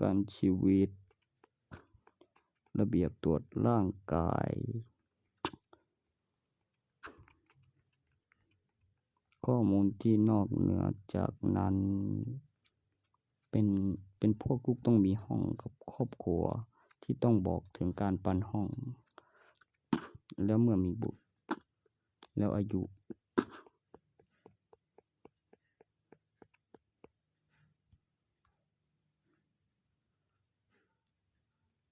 ກັນຊີວິດ, ລະບຽບກວດຮ່າງກາຍ, ຂໍ້ມູນທີ່ນອກເໜືອຈາກນັ້ນ ເປັນ ເປັນພວກລູກຕ້ອງມີຫ້ອງກັບຄອບຄົວທີ່ຕ້ອງບອກເຖິງການປັນຫ້ອງ ແລ້ວເມື່ອມີບຸດ ແລ້ວອາຍຸ